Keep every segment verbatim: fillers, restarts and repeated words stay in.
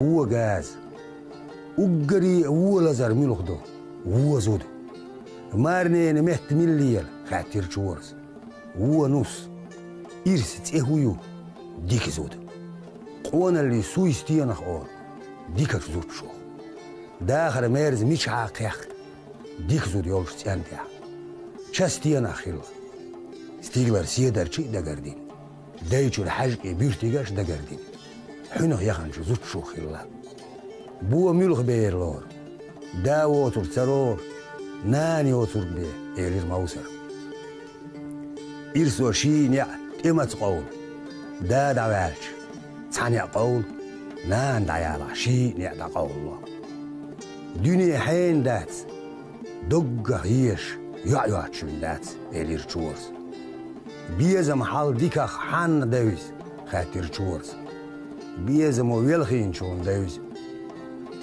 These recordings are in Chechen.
Вон газа. Уггаре а вон лазар муьлха ду? Вон зуда. Марнена метта мила лела? — хаьттира Чорас. Вон нус. Ирс цӀе хӀун ю? Дика зуда. Къоналлин суй стенах олу? Дикачу зудчух. Дахар мерза мичахьа кхехка? Дика зуда йолчу цӀен тӀехь. Ча стенах хилла? Стигалара седарчий а дагардина, дайчуьра хьаьжкӀийн буьртигаш а дагардина, хьуьнах яханчу зудчух хилла. Бон муьлха бер лору? Да воцург ца лору, нана йоцург бен, — элира Мовсар. Ирсо ший неӀ тӀе маца къовлу? Да дӀаваьлча, цхьа неӀ къовлу, нана дӀаялахь, ший неӀ дӀакъовлало. Дуьне хьенан дац, доггах езаш йоӀ йоцучун дац, — элира Чорас. Безам хьал диках хьанна девза? — хаьттира Чорас. Безамо велхийначунна девза.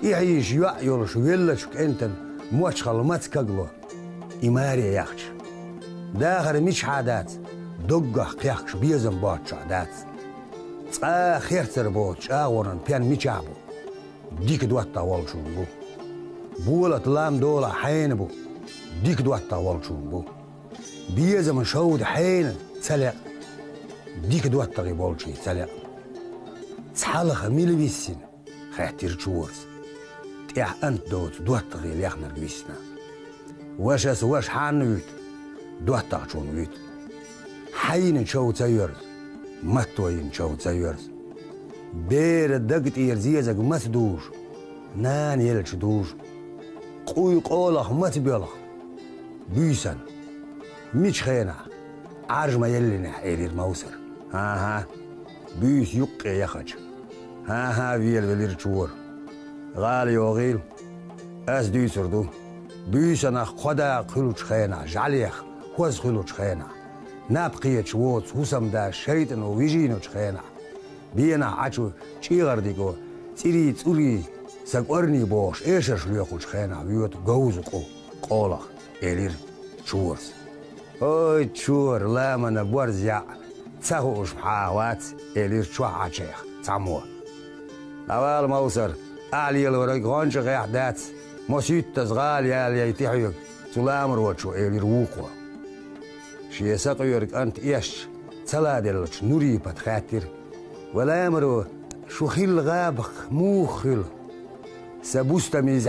ТӀехьийша йоӀ йолуш веллачу кӀентан мочхалла маца кагло? И маре яхча. Дахар мичахьа дац, доггах кхехкаш безам боцчохь дац? Цкъа а херцар боцу чӀагӀонан пен мичахь бу? Дика доттагӀа волчун бу. Болат лам долахь хьенан бу? Дика доттагӀа волчун бу. Безаман шовда хьенан ца лекъа? Дика доттагӀий болчий ца лекъа. Цхьалха мила виссина? — хаьттира Чорас. ТӀехь ант доцу доттагӀий лехнарг виссина. Вашас ваша хьанна вуьту? ДоттагӀчунна вуьту. Хьайна чов ца йоьрзу, матто йина чов ца йоьрзу. Бера даг тӀера зезаг маца дужу? Нана елча дужу. Къуй къолах маца боьлху? Буьйсанна. Мичу хенахь? Ӏаржа ма еллинехь, — элира Мовсар. — ХӀан-хӀа. Буьйса юккъе яхача. — ХӀан-хӀа, — велавелира Чора. — ГӀала йогӀийла. Ас дуьйцур ду. Буьйсанах кхо дакъа хуьлучу хенахь, жӀаьлех хӀоза хуьлучу хенахь, наб кхеташ воцу хӀусамда шайтӀано вижийначу хенахь, бенах Ӏачу чӀегӀардиго цӀирий цӀурий, сан кӀорний бохуш эшарш лоькхучу хенахь воьду говза къу къолах, — элира Чорас. — Ой, Чора, ламанан борз яӀ, ца хууш хьан вац, — элира чохь Ӏачех цхьаммо. — ДӀавала, Мовсар, ахь лелориг гӀонча гӀехь дац, мо суьттаза гӀала яла яйти хьоьга цу ламарочо, — элира вукхо. Шен сакъоьру кӀант эшча, ца ладеллачу Нурипата хаьттира: — Ва ламаро, шу хилла гӀабах муха хуьлу? Сан бустамиз